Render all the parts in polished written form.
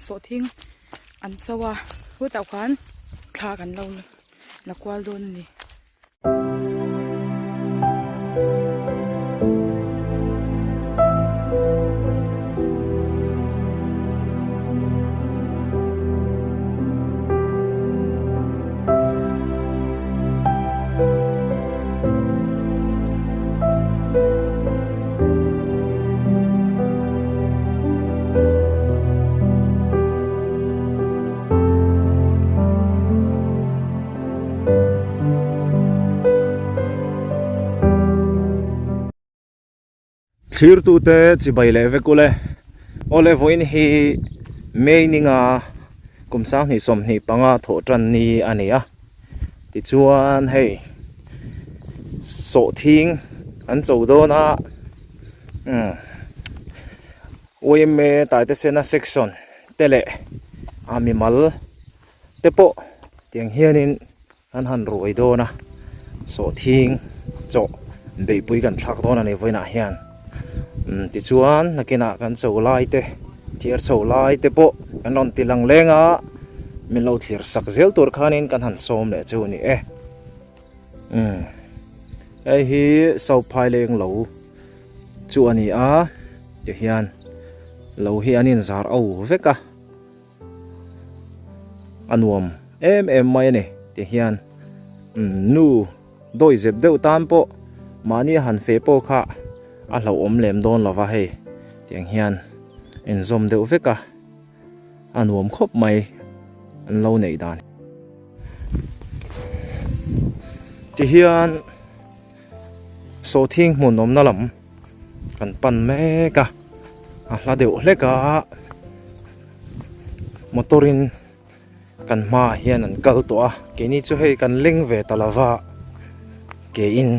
Sawhthing an cho a hutah khan thla kan lo la kual dawn a ni. Thlirtute chibai leh vek ule. Awle vawiin hi May ninga kum sanghnih 25 thawh tan ni a ni a. Tichuan hei sawhthing an cho dawn a umm yma Taitesena section te leh a mimal te pawh tiang hianin an han ruai dawn a sawhthing chawh beihpui kan thlak dawn a ni vawiinah hian umm tichuan nakinah kan cho lai te thiar chho lai te pawh kan rawn ti lang leng a min lo thlir sak zel tur khanin kan han sawm leh chu a ni e umm hei hi sophai leng lo chu a ni a tihian lo hi an inzar au vek a. A nuam em em mai a ni ti hian nu dawi zep deuh tan pawh mahni a han feh pawh kha a hlauhawm lem dawn lo va hei tiang hian inzawm deuh vek a a nuam khawp mai an lo neih dan ti hian sawhthing hmun awmna lam. Kan pan mek a, a hla deuh hlek a, motor in kan hmaah hian an kal tawh a, keini chu hei kan leng ve ta lo va, ke in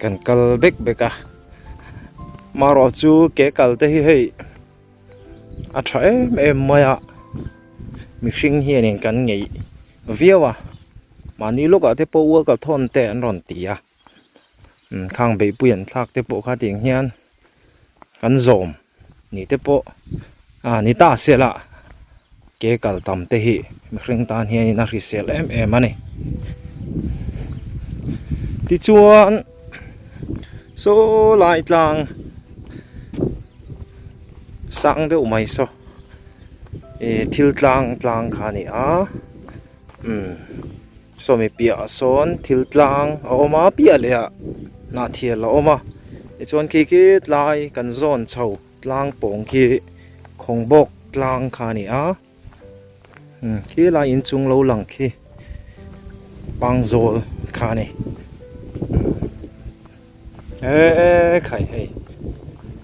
kan kal bek bek a, marawh chu ke kal te hi hei a tha em em mai a, mihring hianin kan ngeih viau a, mahni lawkah te pawh work a thawn te an rawn ti a. Khang beihpui an thlak te pawh kha tiang hian kan zawm ni te pawh a ni ta se lah ke kal tam te hi mihring tan hianin a hrisel em em a ni. Tichuan saw lai tlang sang deuh mai saw ih thil tlang tlang kha a ni a umm. Sawmi piahah sawn thil tlang a awm a piah leh ah hnahthial a awm a tichuan khi khi tlai kan zawn chho tlang pawng khi khawng bawk tlang kha a ni a umm khi lai inchung lo lang khi pangzawl kha a ni eee khai hei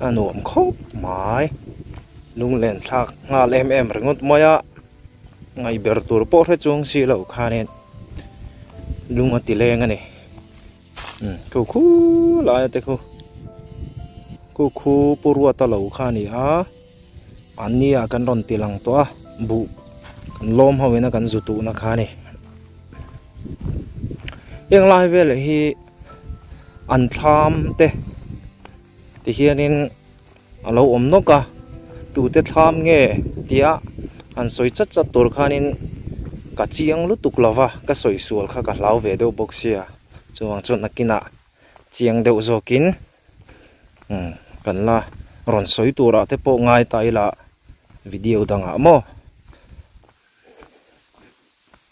a nuam khawp mai lunglen thlak nghal em em ringawt mai a. Ngaih ber tur pawh hre chuang si loh khanin lung a ti leng a ni umm khu khu laia te khu khu khu pu ruata lo kha a ni a mahni ah kan rawn ti lang tawh a buh kan lawm ho ina kan zu tuhna kha a ni heng lai velah hi an thlam te ti hianin. A lo awm nawk a, tute thlam nge tia han sawi chat chat tur khanin ka chiang lutuk lo va, ka sawi sual kha ka hlau ve deuh bawk sia, chuvang chuan nakinah chiang deuh zawkin umm kan la rawn sawi turah te pawh ngai ta ila video dangah maw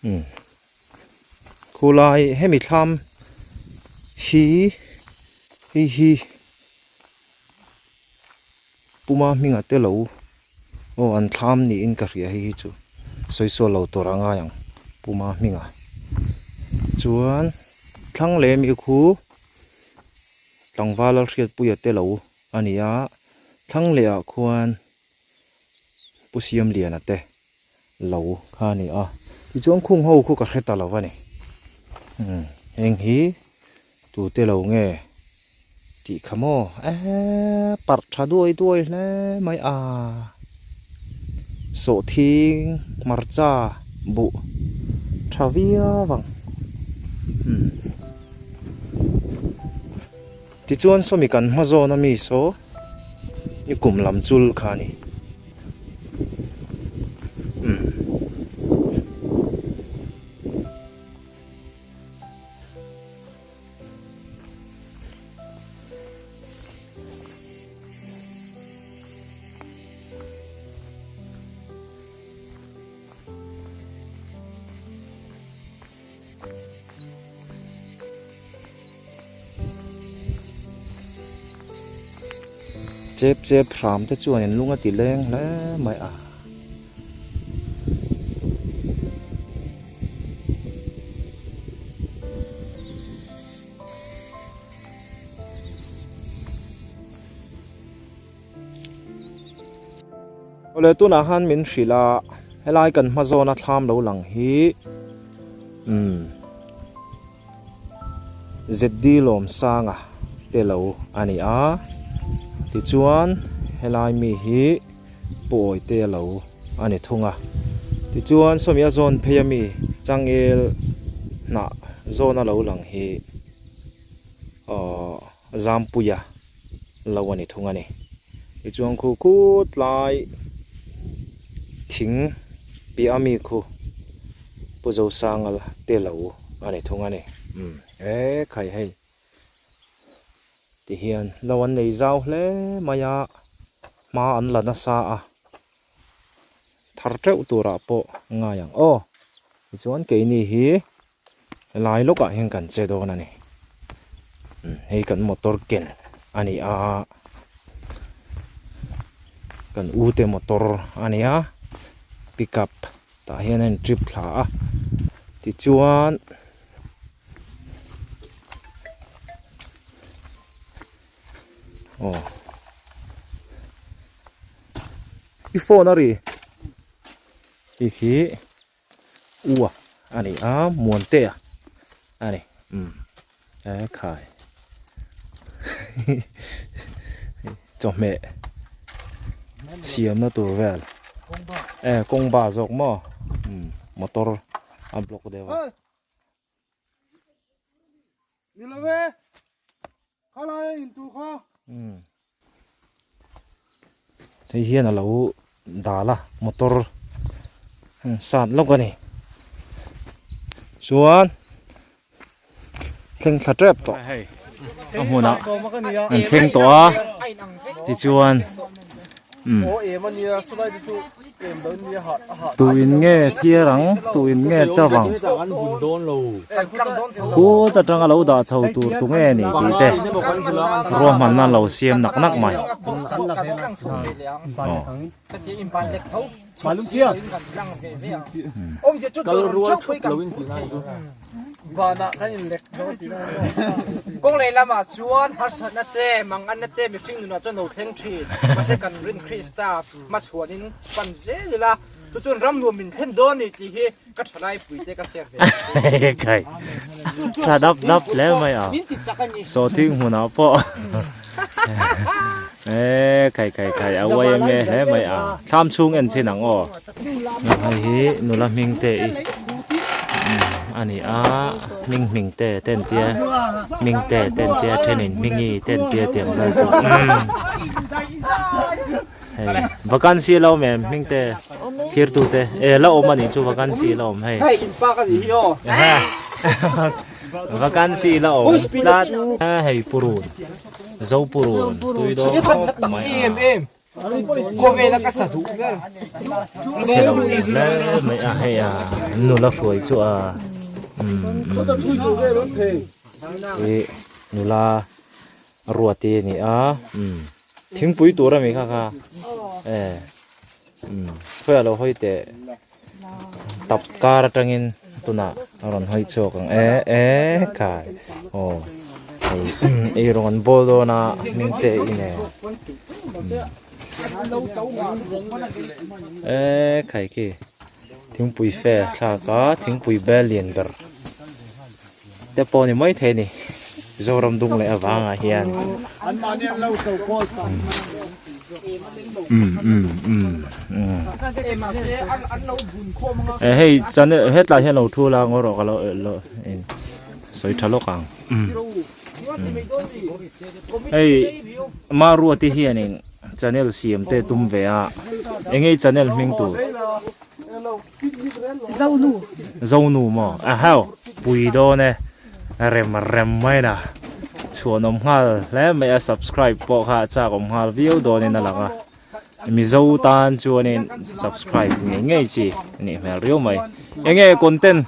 umm khulai hemi thlam hi hei hi. Puma hminga te lo aw an thlam niin ka hria hei hi chu sawi sawi lo tur a ngai ang Puma hminga chuan thlang leh mi khu tlangval a hriatpuia te lo a ni a thlang leh ah khuan Pu Siamliana te lo kha a ni a tichuan khung ho khu ka hre ta lo a ni umm heng hi tute lo nge. Tih kha maw eee parh tha duai duai hle mai a sawhthing hmarcha buh tha viau ang umm tichuan sawmi kan hma zawn ami saw i kum lam chul kha a ni. Umm. Chep chep hram te chuan in lung a ti leng hle mai a. Awle tunah khan min hrilh a, helai kan hma zawna thlam lo lang hi umm ZD Lawmsanga te lo a ni a, tichuan helai mi hi Pu Awite lo a ni thung a, tichuan sawmi a zawn phei ami changel hnah zawna lo lang hi aww Zampuia lo a ni thung a ni. Tichuan khu khut lai thing piah ami khu Pu Zosanga te lo a ni thung a ni. Umm e khai hei ti hian lo an nei zau hle mai a, hma an la nasa a, thar teuh turah pawh ngai ang aw. Tichuan keini hi Helai lawkah hian kan che dawn a ni. Hei kan motor ken a ni a, kan ute motor a ni a, pickup tah hian a in trip thla a, tichuan aw i phone a ri hei hi. Ua a ni a Muantea a ni umm e khai chawhmeh siamna tur vel e kawng ba zawk maw umm motor a block deuh a. Hei hian a lo dal a motor sat lawk a ni chuan thleng thla tep tawh a hmunah an thleng tawh a tichuan Tuin nge thiar ang, tuin nge chauh ang. Khut atanga lo dah chho tur tu nge ni tih te ruahmanna lo siam nak nak mai. Kawng leh lamah chuan harsatna te, manganna te mihring nunah chuan lo thleng thin. Mahse kan rin Krista hmachhuanin pan zel ila, chu chuan ram nuam min thlen dawn ni tih hi ka thalai puite ka share ve ang che. Tha dap dap hle mai a, sawhthing hmunah pawh e khai khai khai a uai em e hle mai a, thlam chhung en chin ang aw. Hei hi nula hming te i a ni a, hming hming te te an tia hming te te an tia thenin hmingi te an tia tih ang vel chu hei vacancy la awm em hming te thlir tu te e la awm a nih chu vacancy la awm hei vacancy la awm tlat hei purun zo purun tui dawn khawp mai a. Chhelo hle mai a hei a nula hruai chu a ih nula ruati a ni a thingpui tur a mi kha kha e khawiah lo hawi teh tap kar atangin tunah a rawn hawi chhuak ang e e khai aw hei ei rawng an bawl dawn a hming te i nen e khai khi thingpui fe thlak a thingpui bel lian ber te pawh ni maithei a ni Zoram dung leh avangah hian hei channel hetlai hian lo thu la ngaw rawh ka lo lo sawi tha lawk ang hei Maruati hianin channel siam te tum ve a eng nge channel hming tur. Zonu. Zonu maw? Ahau pui dawn e rem rem mai na chhuanawm nghal hle mai a subscribe pawh kha a chak awm nghal viau dawnin a lang a Mizo tan chuanin subscribe ngei ngei chi a nih hmel riau mai enge content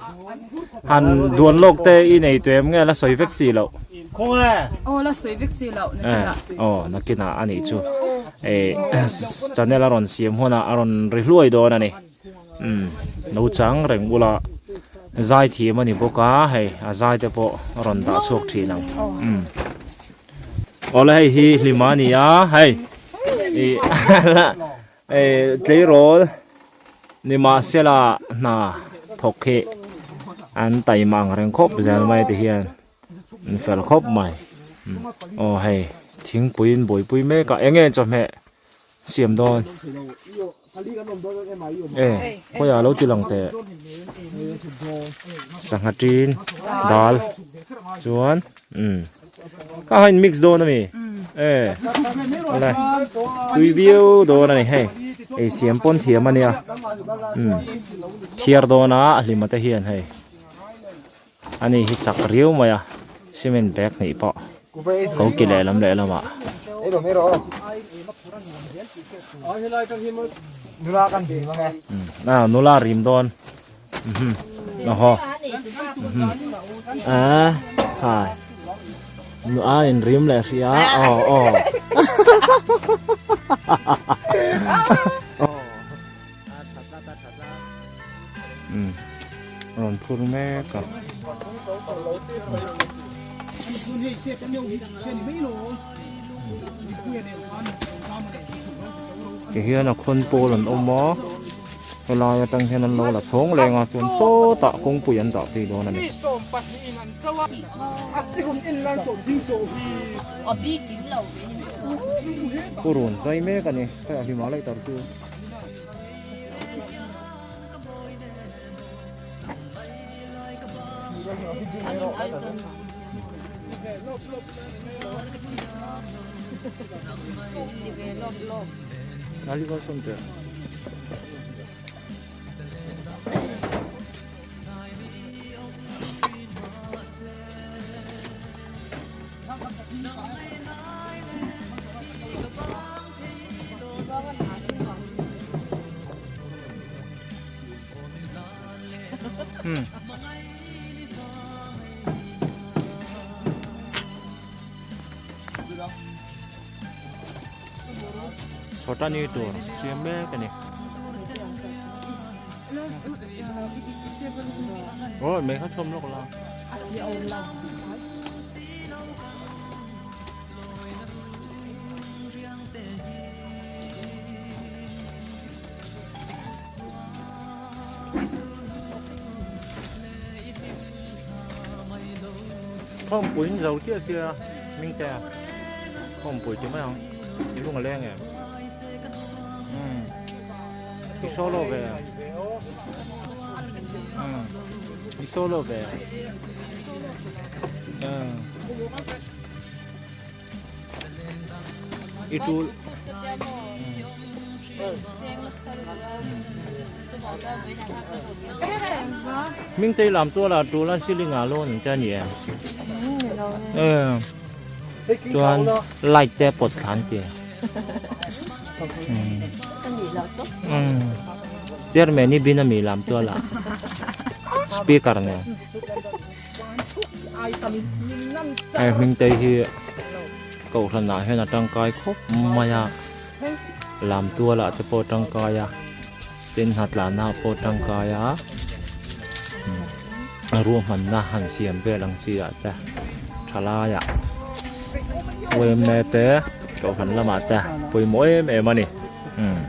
han duan lawk te i nei tuem nge la sawi vek chi loh. Aw la sawi vek chi loh nakinah. Aw nakinah a nih chu eh channel a rawn siam hunah a rawn ri hluai dawn a ni. Umm lo chang reng ula zai thiam a ni bawk a hei a zai te pawh a rawn dah chhuak thin ang umm awle hei hi hlima a ni a hei ih eh tleirawl ni mahsela hna thawk hi an taima ang reng khawp zel mai ti hian an fel khawp mai aw hei thingpui in buaipui mek a eng nge chawhmeh. Siam dawn. E, khawiah lo ti lang teh. Sangha tin, dal, chuan, um, kha kha in mix dawn a mi. E, awle, tui viau dawn a ni hei. Ei siam pawn thiam a nia. Um, thiar dawn a, a hlima te hian hei. Ani hi chak riau mai a, cement bag hnih pawh ko ki lehlam lehlamah. A nula rim dawn ahaw a hai a in rim leh hrih a aw aw. Umm rawn phur mek a. Ti hian a khawn pawl an awm a helai atang hian an lo la chhawng leng a chuan sawtah kawngpui an dah phei dawn a ni. Purun zai mek a ni hei a hlimah laih tar chu. Chhawta ni tur siam mek a ni. Aw mei kha chhawm lawk la. Khawmpui in zo chiah sia hming te a khawmpui chi mai ang i lung a leng em umm i solo ve umm i solo ve umm. I tul. Ming tei lam tua la tul an siling ah lawn ang te a ni em? Chuan light te pawt thla an ti. Chairman hi bin a mi lam tua la speaker nen. Hei hming te hi kohhran ah hian a tangkai khawp mai a lam tual ah te pawh a tangkai a tin hnatlan ah pawh a tangkai a ruahmanna han siam vel ang chi ah te thalai ah yma te kohhran lamah te pawimawh em em a ni umm.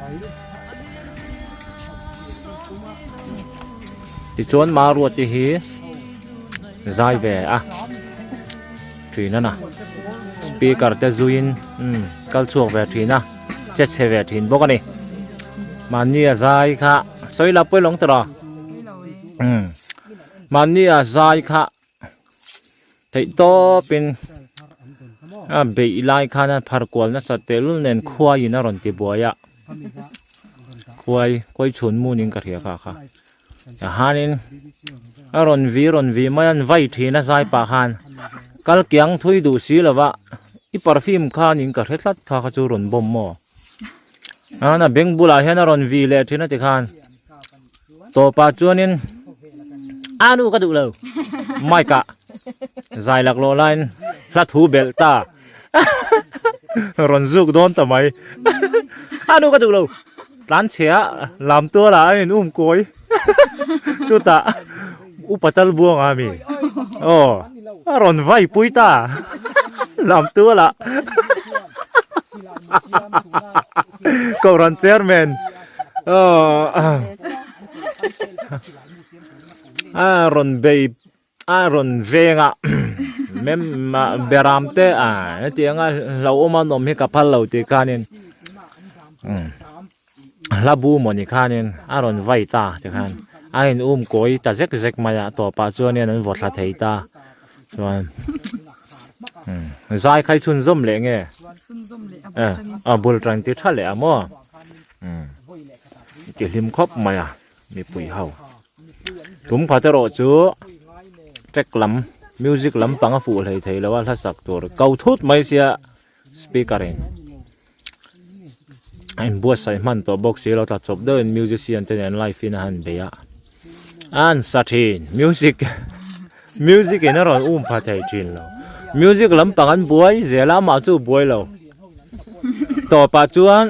Tichuan Maruati hi zai ve a thin a na speaker te zuiin umm kal chhuak ve thin a che chhe ve thin bawk a ni mahni a zai kha sawi la pawi lawng tawh umm mahni a zai kha theih tawpin a beih lai khan a phar kual nasa tehlul nen khuaiin a rawn ti buai a. Khuai khuai chhun mun in ka hria kha kha tihianin a rawn vi rawn vi mai a an vai thin a zai pah khan kal kiang thui duh si lo va i perfume khan in ka hre tlat kha kha chu rawn bawm maw a na beng bulah hian a rawn vi leh thin a tikhan tawpah chuanin a nu ka duh lo mic ah zai laklawh laiin hla thu belh ta. Rawn zuk dawn ta mai. A nu ka duh lo. Tlan chhia lam tual ah a in um kawi. Chutah upa tal buang a mi. Aw a rawn vai pui ta. Lam tual ah. Kohhran chairman. Aw a rawn bei A rawn veng a mem beram te a hetiang a hlauhawm a nawm hi ka phal lo tih khanin hla bu mawni khanin a rawn vai ta tikhan a in um kawi ta zek zek mai a tawpah chuanin an vaw thla thei ta chuan zai khai chhunzawm leh nge a bul tan ti tha leh a maw ti hlim khawp mai a. mipui ho tum khat erawh chu track lam music lampang a fuh hlei thei lo a hla sak tur ko thut mai sia speaker in a inbuatsaih hman tawh bawk si lo tla chawp deuh in musician te nen live in a han bei a an sa thin music music in a rawn um pha thei thin lo music lampang an buai zel a amah chu buai lo tawpah chuan.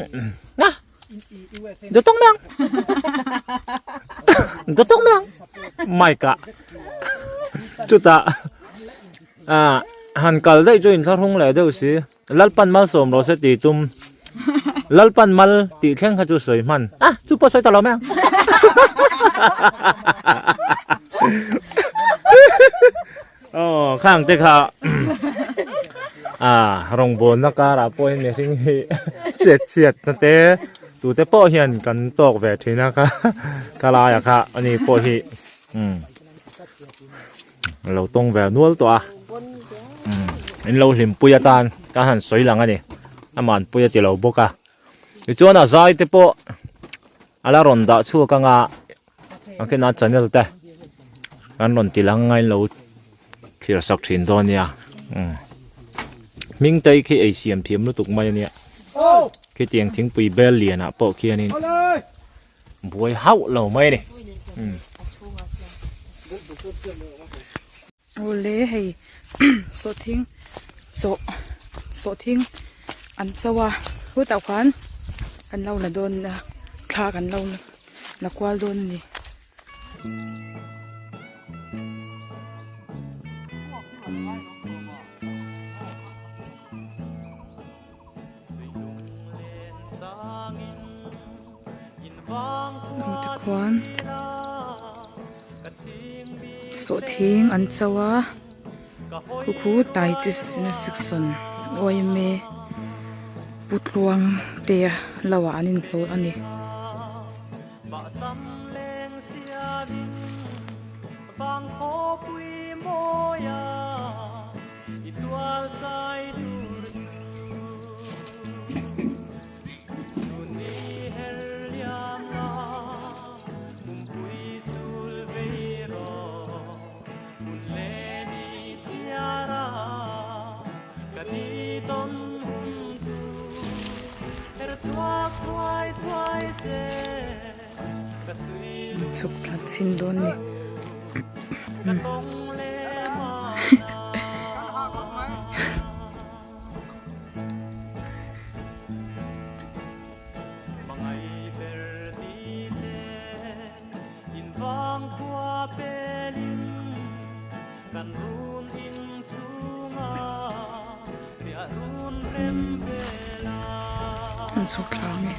Dutong miang. Dutong miang. Mic ah. Chutah ah han kal daih chu inthlahrung leh deuh si. Lalpan mal sawm rawh se tih tum. Lalpan mal tih thleng kha chu sawi hman. Ah chu pawh sawi ta lo mai ang. Aw khang te kha ah rawngbawlna karah pawh hian mihring hi chhiat chhiat na te tute pawh hian kan tawk ve thin a kha ka laiah kha ani pawh hi umm lo tawng ve nual tawh a umm in lo hlimpui atan ka han sawi lang a ni aman pui a ti lo bawk a tichuan a zai te pawh a la rawn dah chhuak anga. A kena channel te kan rawn ti lang a inlo thlir sak thin dawn nia umm hming te khi ei siam thiam lutuk mai ania khitiang thingpui bel lian ah pawh khianin buai hauh lo mai a ni umm. Awle hei sawhthing sawh sawhthing an cho a hutah khan kan lo la dawn a thla kan lo la kual dawn a ni. Tikhuan sawhthing an cho a khu khu Taitesina section yma Pu Tluang te lo ah an inhlawh a ni. Chhuk thla chhin dawn ni. An chhuk thla ang e.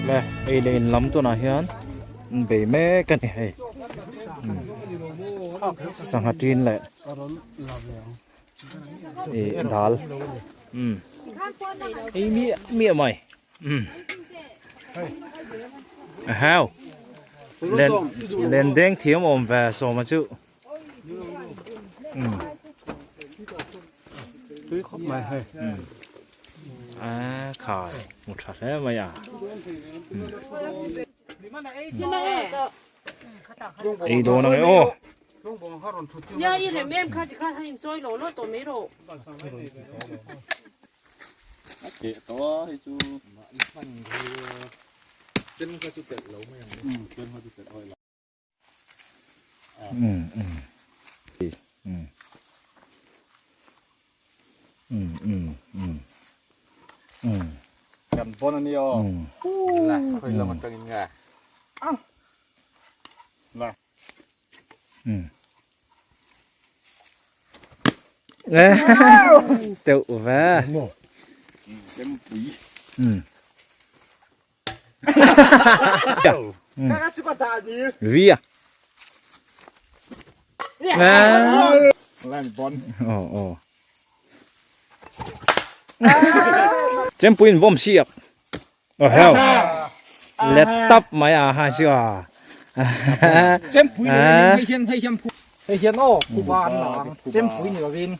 Le ei leh in lam tunah hian an bei mek a ni hei sangha tin leh ih dal umm ei miah miah mai umm hau len len deng thiam awm ve sawma chu. Tui khawp mai hei. A khai hmu tha hle mai a. Ei dawn ang e aw. Nia i rem em kha tikhan han inchawi lo lo tawh mai rawh. A keh tawh a hei chu. Chem kha chu telh lo mai ang. Chem kha chu telh lo. Kan pawn a nia aw. La khawi lam atangin nge. La. Teuh ve. Chempui. Vi à? Ồ ồ. Chempuin vom siak. Ờ heo. Let tap mai à ha siu à. Chempui hei hian hei hian hei hian aw phuba an la ang. Chempui ni lovin.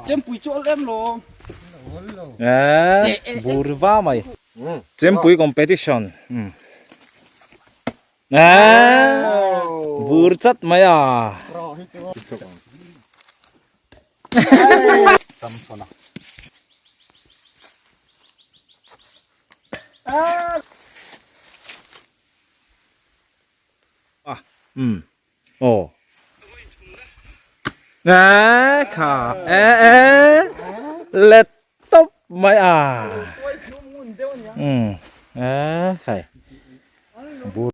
Chempui chu awlh em lo. Bur va mai. Chempui competition. Bur chat mai a. Aw. Kha e e let tawp mai a. Umm e khai. Bur.